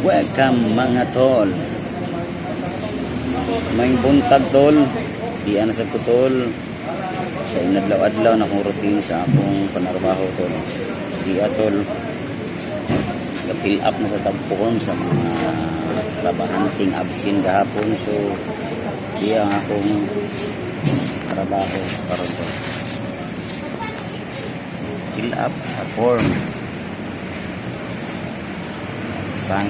Welcome mga tol. May buntag tol. Di ana sa tol. Sa inadlaw-adlaw na kong routine sa akong panarbaho tol. Di atol. Fill up na sa tagpuon sa mga trabahanting absent gahapon. So di ang akong trabaho karon tol. Fill up sa form. Sang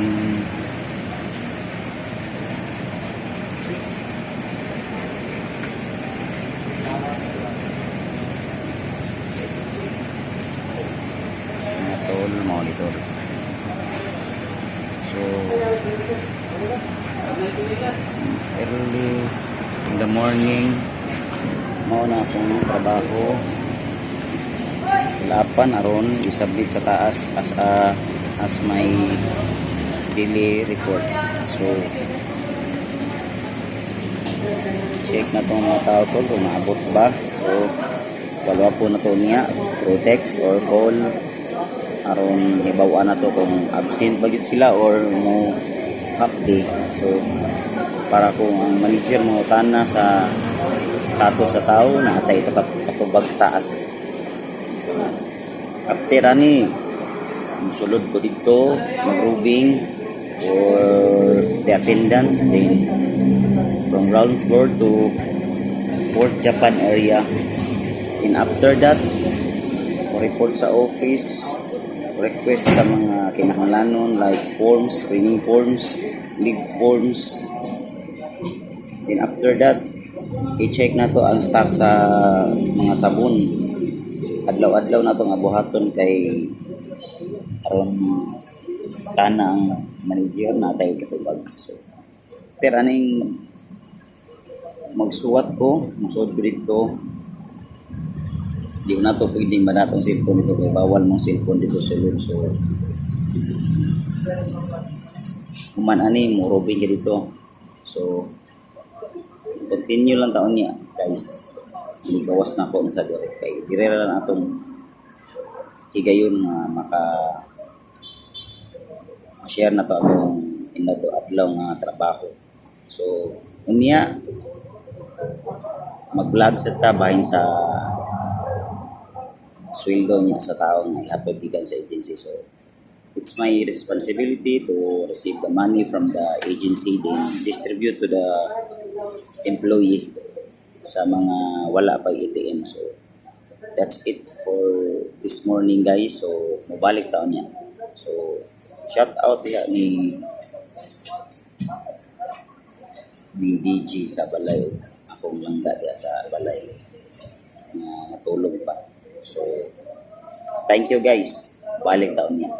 tol monitor. So early in the morning mao na akong trabaho. Lapan aron isabit sa taas as my daily report. So check na itong mga tao tol kung naabot ba. So wala po na to niya through text or call aron ibawaan na to kung absent ba yun sila or mo half day. So para kung ang manager mo tana sa status sa tao na atay katubag sa taas. So after ani sulod ko dito mag-roving for the attendance, then from ground floor to Port Japan area, and after that report sa office, request sa mga kinahanglanon like forms, screening forms, leave forms, then after that i-check na to ang stock sa mga sabon. Adlaw-adlaw na to nga buhaton kay aron kana ang manager na tayo katubag. So pero aning magsuwat ko, musod ko dito, di na to pwedeng manatong cellphone dito kay bawal mong cellphone dito sa loob. So kuman ani mo robing ka dito. So continue lang taon niya guys. Inigawas na ako sa direct kay dire lang atong higayon nga share na to atong adlaw nga trabaho. So unya mag-vlog sa bahin sa sweldo niya sa tao nga ihatod gikan sa agency. So it's my responsibility to receive the money from the agency, then distribute to the employee sa mga wala pa ATM. So that's it for this morning guys. So mabalik taon niya. So shout out ya ni DG sa balay. Akong langga dia sa balay na natulog pa. So thank you guys. Balik taon niya.